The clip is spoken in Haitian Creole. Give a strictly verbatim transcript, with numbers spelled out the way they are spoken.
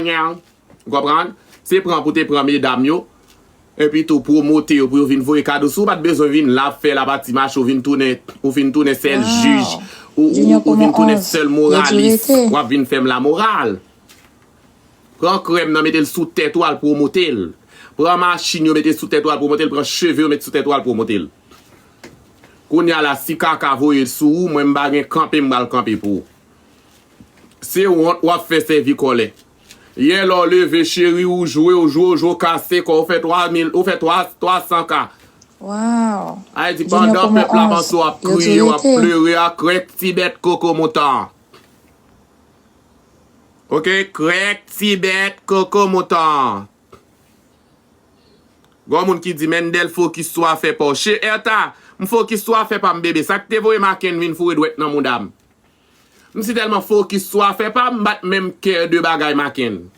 Ou konprann? Se pran pou te pran medam yo. Epi tou pwomote yo pou yo vin voye kado. Si w pa t bezwen vin la ap fè la pati mache, ou vin tounen, ou fin tounen sèl jij, ou, ou, ou vin tounen sèl moralis, w ap vin fè m lamoral. Pran krèm nan, mete l sou tèt ou, al pwomote l. Pran machin yo, mete sou tèt ou, al pwomote l. Pran cheve yo, mete sou tèt ou, al pwomote l. Kounye a la, si kaka voye sou ou, mwen m pa gen kanpe m pral kanpe pou ou. Se wont w ap fè sèvi kòlè. Yè lè w leve, cheri, ou jwe, ou jwe, ou jwe, w kase kò, ou fè twa mil, ou fè twa, twa san ka. Wow. Ayiti, pandan pèp la panse w ap kriye, w ap plere, a krèk ti bèt koko mouton. Ok, krèk ti bèt koko mouton. Gon moun ki di, Mendel, fokis sou afè pa w. Che Erta, m fokis sou afè pa m, bebe. Sa k te voye Maken vin foure dwèt nan mouda m. M si tèlman fokis sou afè pa m, m pa t menm care de bagay Maken.